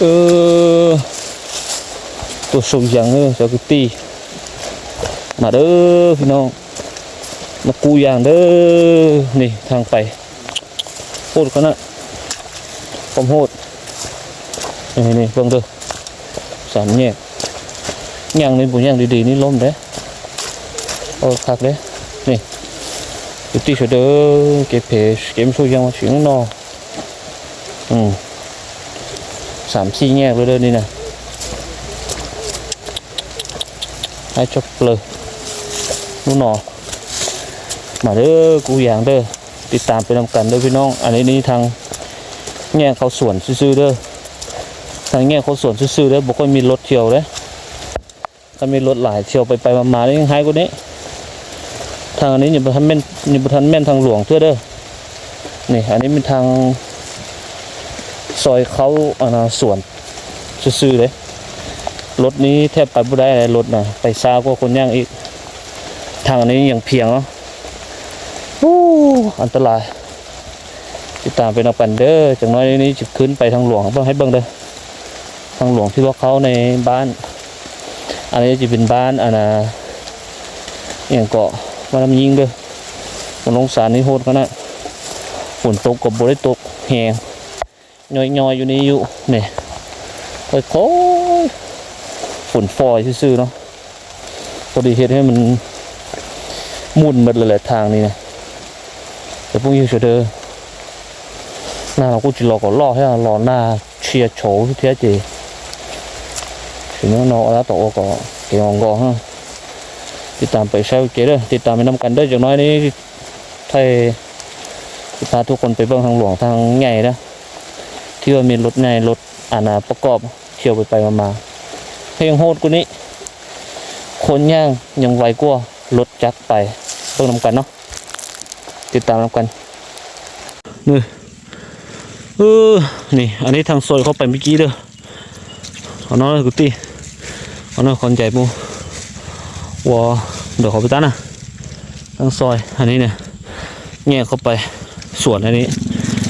ເອີ ໂຕໂຊຢາງເດີ ເຈົ້າກຸດຕີ້ ມາເດີພີ່ນ້ອງ ມາກູ້ຢາງເດີ. ນີ້ທາງໄປ ໂຫດຂະໜາດ ຄວາມໂຫດ ນີ້ໆ ເບິ່ງເດີ ສາມແຍກ ຍ່າງນີ້ບໍ່ຍ່າງດີໆ ນີ້ລົ້ມເດ້. ເອີ ຄັກເດ້ ນີ້ ຢູ່ຕິດເດີ ເກັບເພ ເກັບຊູ່ຍັງວ່າຊິເນາະ. ອືມ ສາມສີ່ແຍກເລີຍເດີນີ້ນະ ໃຫ້ຈົບເລີຍ ນູ່ນອ ມາເດີ ກູຢາງເດີ. ຕິດຕາມໄປນຳກັນເດີພີ່ນ້ອງ. ອັນນີ້ນີ້ທາງແຍກເຂົ້າສວນຊື່ໆເດີ ທາງແຍກເຂົ້າສວນຊື່ໆເດີ ບໍ່ຄ່ອຍມີລົດທ່ຽວເດ້. ຄັນມີລົດຫຼາຍທ່ຽວໄປໆມາໆ ນີ້ຍັງຮ້າຍກວ່ານີ້. ທາງອັນນີ້ຍັງບໍ່ທັນແມ່ນ ຍັງບໍ່ທັນແມ່ນທາງຫຼວງເທື່ອເດີ. ນີ້ ອັນນີ້ແມ່ນທາງຊອຍເຂົ້າ ອັນນ່າ ສວນຊື່ໆເດ້. ລົດນີ້ແທບໄປບໍ່ໄດ້ເລີຍ ລົດນະ ໄປຊ້າກວ່າຄົນຍ່າງອີກ. ທາງອັນນີ້ຍັງພຽງເນາະ. ໂອ້ ອັນຕະລາຍ. ຕິດຕາມໄປນຳກັນເດີ ຈັກໜ້ອຍນີ້ຈະຂຶ້ນໄປທາງຫຼວງ ເບິ່ງໃຫ້ເບິ່ງເດີ ທາງຫຼວງທີ່ວ່າເຂົ້າໃນບ້ານ. ອັນນີ້ຈະເປັນບ້ານ ອັນນ່າ ອີ່ຫຍັງເກາະ ບ້ານນ້ຳຍິງເດີ. ມັນລົງສານນີ້ໂຫດຂະໜາດ ຝົນຕົກກໍບໍ່ໄດ້ຕົກແຮງ ຍ້ອຍໆຢູ່ນີ້ຢູ່ ນີ້ ຄ່ອຍໆ ຝົນຝອຍຊື່ໆເນາະ. ພໍດີເຮັດໃຫ້ມັນໝຸ່ນໝົດເລີຍແຫຼະທາງນີ້ນະ. ແຕ່ພວກຢູ່ເດີ ໜ້າເຮົາກູຈິລໍກໍລໍແທ້ ລໍໜ້າເຊຍໂຊແທ້ເຈ ຊິເນາະ ອາລາຕອໂອກໍເກງອງກໍ. ຕິດຕາມໄປໃຊ້ໂອເຄເດີ ຕິດຕາມໄປນຳກັນເດີ. ຈັກໜ້ອຍນີ້ໄທ ຊິພາທຸກຄົນໄປເບິ່ງທາງຫຼວງທາງໃຫຍ່ເດີ ທີ່ວ່າມີລົດໃຫຍ່ລົດ ອັນນ່າ ປະກອບ ທ່ຽວໄປໆມາໆ ແຮງໂຫດກວ່ານີ້ ຄົນຍ່າງຍັງໄວກວ່າລົດຈັກໄປ. ເບິ່ງນຳກັນເນາະ ຕິດຕາມນຳກັນ. ນີ້ ເອີ ນີ້ ອັນນີ້ທາງຊອຍເຂົ້າໄປເມື່ອກີ້ເດີ. ເອົາເນາະ ກຸດຕີ້ ເອົາເນາະ ຂອນໃຫຍ່ໝູ່ ວໍ ດຽວເຂົ້າໄປຕານະ ທາງຊອຍ ອັນນີ້ນະ ແຍກເຂົ້າໄປສວນອັນນີ້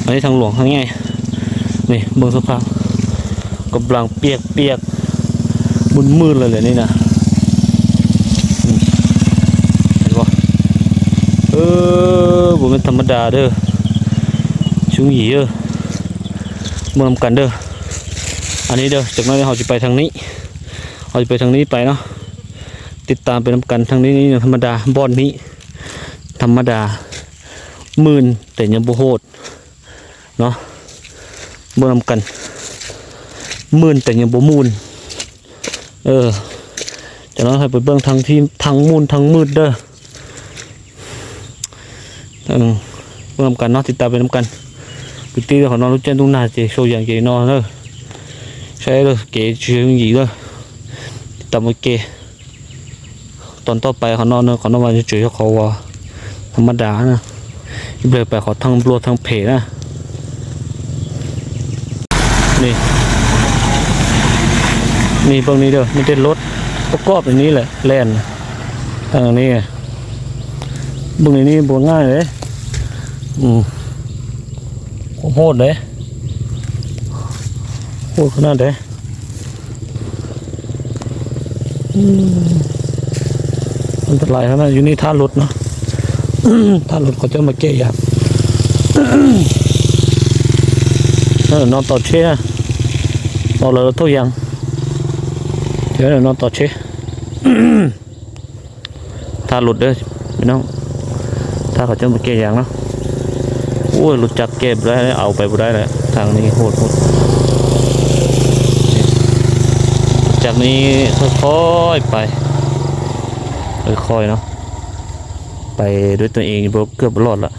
ອັນນີ້ທາງຫຼວງທາງໃຫຍ່. ນີ້ເບິ່ງສະພາບ ກຳລັງປຽກໆ ມື່ນໆເລີຍແຫຼະນີ້ນະ. ອືມ ເຫັນບໍ່ ເອີ ບໍ່ແມ່ນທຳມະດາເດີ ຊຸງຫຢີເອີ ເບິ່ງນຳກັນເດີ. ອັນນີ້ເດີ ຈັກໜ້ອຍເຮົາຊິໄປທາງນີ້ ເຮົາຊິໄປທາງນີ້ໄປເນາະ. ຕິດຕາມໄປນຳກັນ ທາງນີ້ນີ້ທຳມະດາ ບ່ອນນີ້ທຳມະດາ ມື່ນແຕ່ຍັງບໍ່ໂຫດເນາະ. ເບິ່ງນຳກັນ ມື່ນແຕ່ຍັງບໍ່ມູນ. ເອີ ຈະເນາະ ໃຫ້ໄປເບິ່ງທາງທີ່ ທາງມູນທາງມືດເດີ. ເອີ ເບິ່ງນຳກັນເນາະ ຕິດຕາມໄປນຳກັນ. ໄປຕິດເຂົານອນລູກແຈ້ງຕຸ້ງນາເຈ ໂຊຢ່າງເຈນອນເດີ ໃຊ່ເດີ ເກຊື່ຍິງເດີ. ຕິດຕາມໂອເຄ ຕອນຕໍ່ໄປເຂົານອນເດີ ເຂົານອນວ່າຈະເຈີເຂົາວ່າທຳມະດານະ ອີກເລີຍໄປເຂົາທັງບວດທັງເພນະ. ນີ້ ນີ້ເບິ່ງນີ້ເດີ ມີແຕ່ລົດປະກອບອັນນີ້ແຫຼະ ແລ່ນທາງນີ້. ເບິ່ງໃນນີ້ບໍ່ງ່າຍເດ້ ອືມ ໂຄດໂຫດເດ້ ໂຫດຂະໜາດເດ້ ອືມ ອັນຕະລາຍຂະໜາດ. ຢູ່ນີ້ຖ້າລົດເນາະ ຖ້າລົດເຂົາເຈົ້າມາແກະຢາງ ເອີ ນອນຕໍ່ເຊ ອອກແລ້ວໂທຫຍັງ ດຽວນອນຕໍ່ເຊ. ຖ້າລົດເດີພີ່ນ້ອງ ຖ້າເຂົາເຈົ້າມາແກະຢາງເນາະ. ໂອ້ຍ ລົດຈັກແກະບໍ່ໄດ້ ເອົາໄປບໍ່ໄດ້ແຫຼະ ທາງນີ້ໂຫດໆ. ລົດຈັກນີ້ຄ່ອຍໆໄປ ຄ່ອຍໆເນາະ ໄປດ້ວຍຕົນເອງບໍ່ ເກືອບບໍ່ລອດລະ.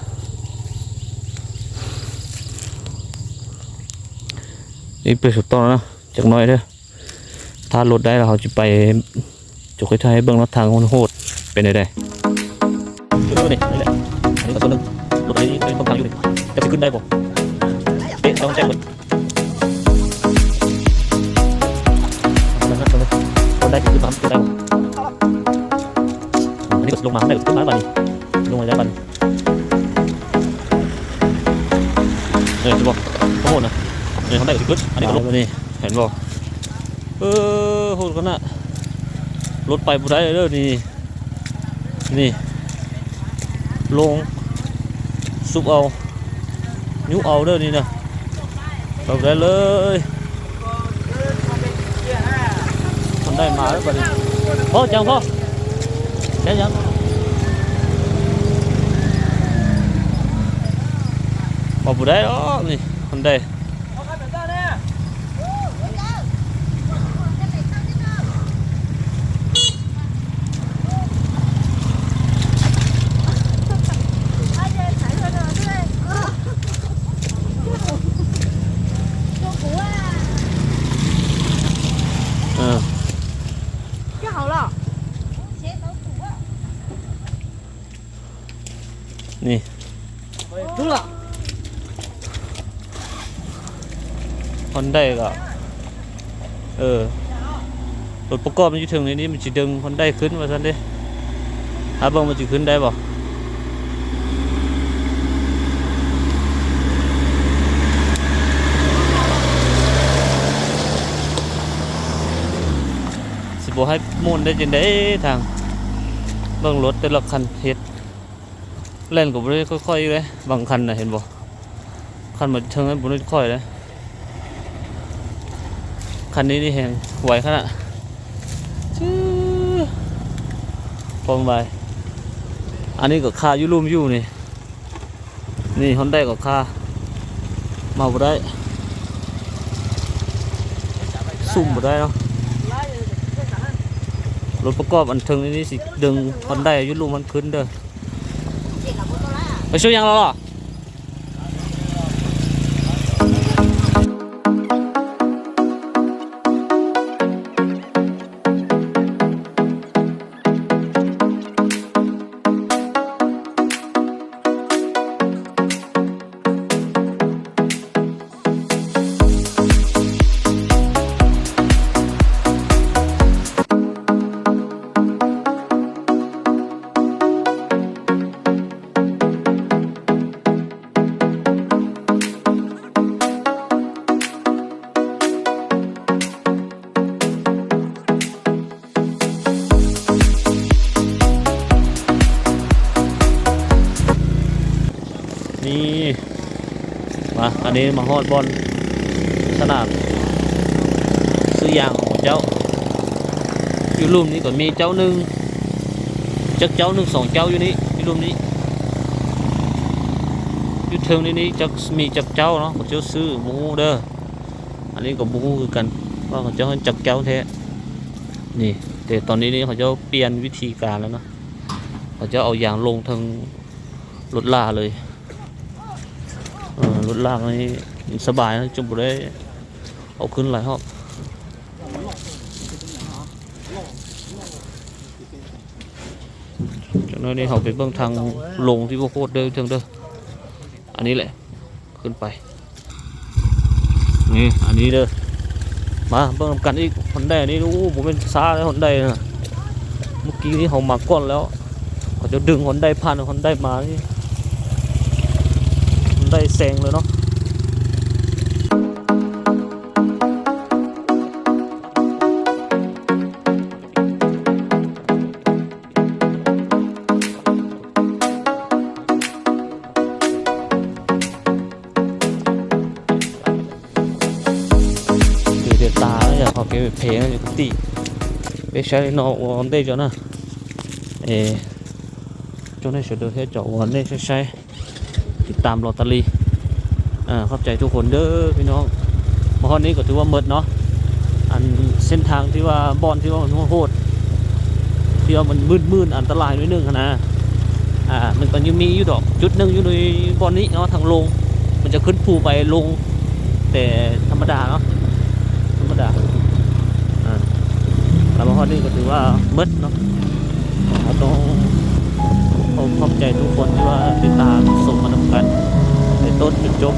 ນີ້ເປີດສະຕອກເນາະ ຈັກໜ້ອຍເດີ ຖ້າລົດໄດ້ແລ້ວເຮົາຈະໄປ ຈະຄ່ອຍຖ່າຍໃຫ້ເບິ່ງເນາະ ທາງມັນໂຫດເປັນແນວໃດ. ເອີ ນີ້ ນີ້ແຫຼະ ອັນນີ້ກໍສ່ວນໜຶ່ງ ລົດອັນນີ້ເປັນຄົນທາງຢູ່ນີ້ ຈັກຊິຂຶ້ນໄດ້ບໍ່ ເຕະຕ້ອງແຈ້ງເບິ່ງ ຄົນໄດ້ຊິຂຶ້ນມາ ຂຶ້ນໄດ້ບໍ່. ອັນນີ້ກໍຊິລົງມາ ໄດ້ກໍຊິຂຶ້ນມາບາດນີ້ ລົງມາແລ້ວບາດນີ້ ເອີ ຊິບອກ ໂອ້ໂຫນະ ເອີ ທາງໃດກໍຊິຂຶ້ນ ອັນນີ້ກໍລົງ ບາດນີ້ ເຫັນບໍ່? ເອີ ໂຫດຂະໜາດ ລົດໄປບໍ່ໄດ້ເດີນີ້. ນີ້ ລົງ ຊຸບເອົາ ຍຸເອົາເດີນີ້ນະ ເອົາໄດ້ເລີຍ. ມັນໄດ້ມາແລ້ວບັດນີ້. ພໍ ຈັ່ງພໍ ແຄ່ຍັງ ເອົາບໍ່ໄດ້ດອກນີ້ ມັນໄດ້. ເອີ ນີ້ ຮອນໄດກໍ ເອີ ລົດປະກອບມັນຢູ່ເທິງນີ້ ມັນຊິດຶງຮອນໄດຂຶ້ນວ່າຊັ້ນເດ້. ຫາເບິ່ງມັນຊິຂຶ້ນໄດ້ບໍ່. ຊິບໍ່ໃຫ້ໝູນໄດ້ຈັ່ງໃດ ທາງເບິ່ງລົດແຕ່ລະຄັນເຮັດ ແລ່ນກໍບໍ່ໄດ້ຄ່ອຍໆເດ້. ບາງຄັນນະ ເຫັນບໍ່ ຄັນມາເທິງນັ້ນບໍ່ໄດ້ຄ່ອຍເດ້. ຄັນນີ້ນີ້ແຮງໄວຂະໜາດ ຈື່ ຄວາມໄວ. ອັນນີ້ກໍຄາຢູ່ລຸ່ມຢູ່ນີ້. ນີ້ຮອນໄດກໍຄາ ມາບໍ່ໄດ້ ຊຸ່ມບໍ່ໄດ້ເນາະ. ລົດປະກອບອັນເທິງນີ້ຊິດຶງຮອນໄດຢູ່ລຸ່ມມັນຂຶ້ນເດີ. ໄປຊູ່ຫຍັງລະ? ນີ້ ມາ ອັນນີ້ມາຮອດບ່ອນສະໜາມຊື້ຢາງຂອງເຈົ້າ. ຢູ່ລຸ່ມນີ້ກໍມີເຈົ້າໜຶ່ງ ຈັກເຈົ້າ ໜຶ່ງສອງເຈົ້າຢູ່ນີ້ ຢູ່ລຸ່ມນີ້. ຢູ່ເທິງນີ້ນີ້ຈັກມີຈັກເຈົ້າເນາະ ເຂົາເຈົ້າຊື້ບໍ່ຮູ້ເດີ. ອັນນີ້ກໍບໍ່ຮູ້ຄືກັນວ່າເຂົາເຈົ້າຈັກເຈົ້າແທ້. ນີ້ ແຕ່ຕອນນີ້ນີ້ເຂົາເຈົ້າປ່ຽນວິທີການແລ້ວເນາະ ເຂົາເຈົ້າເອົາຢາງລົງເທິງລົດລາເລີຍ. ເອີ ລົດລານີ້ມັນສະບາຍນະ ຈຶ່ງບໍ່ໄດ້ເອົາຂຶ້ນຫຼາຍຮອບ. ຈັກໜ້ອຍນີ້ເຮົາໄປເບິ່ງທາງລົງທີ່ບໍ່ໂຄດເດີ ເທິງເດີ. ອັນນີ້ແຫຼະ ຂຶ້ນໄປ ນີ້ ອັນນີ້ເດີ. ມາເບິ່ງນຳກັນອີກ ຮອນໄດນີ້. ໂອ້ ບໍ່ແມ່ນຊ້າເດ້ ຮອນໄດນະ. ເມື່ອກີ້ນີ້ເຮົາມາກ່ອນແລ້ວ ເຂົາເຈົ້າດຶງຮອນໄດ ຜ່ານຮອນໄດມານີ້ ຮອນໄດແຊງເລີຍເນາະ. ເດຕາ ຢາກເອົາໄປເພງຢູ່ຕິ ໄປໃຊ້ນອກວອນໄດ້ເຈົ້ານະ. ເອ ເຈົ້ານາຍເຊີເດີ ເຮັດເຈົ້າວອນໄດ້ໃຊ້ ຕິດຕາມລອດຕະລີ. ເອີ ຂອບໃຈທຸກຄົນເດີພີ່ນ້ອງ. ມາຮອດນີ້ກໍຖືວ່າໝົດເນາະ ອັນເສັ້ນທາງທີ່ວ່າ ບ່ອນທີ່ວ່າມັນໂຫດ ທີ່ວ່າມັນມືດໆ ອັນຕະລາຍໜ້ອຍໜຶ່ງຫັ້ນນະ. ອ່າ ມັນກໍຍັງມີຢູ່ດອກ ຈຸດໜຶ່ງຢູ່ໃນບ່ອນນີ້ເນາະ ທາງລົງ ມັນຈະຂຶ້ນພູໄປລົງແຕ່ທຳມະດາເນາະ ທຳມະດາ. ອ່າ ແລ້ວມາຮອດນີ້ກໍຖືວ່າໝົດເນາະ. ເຮົາຕ້ອງ ຂອບ ຂອບໃຈທຸກຄົນທີ່ວ່າຕິດຕາມຊົມມານຳກັນ ແຕ່ຕົ້ນຈົນຈົບ.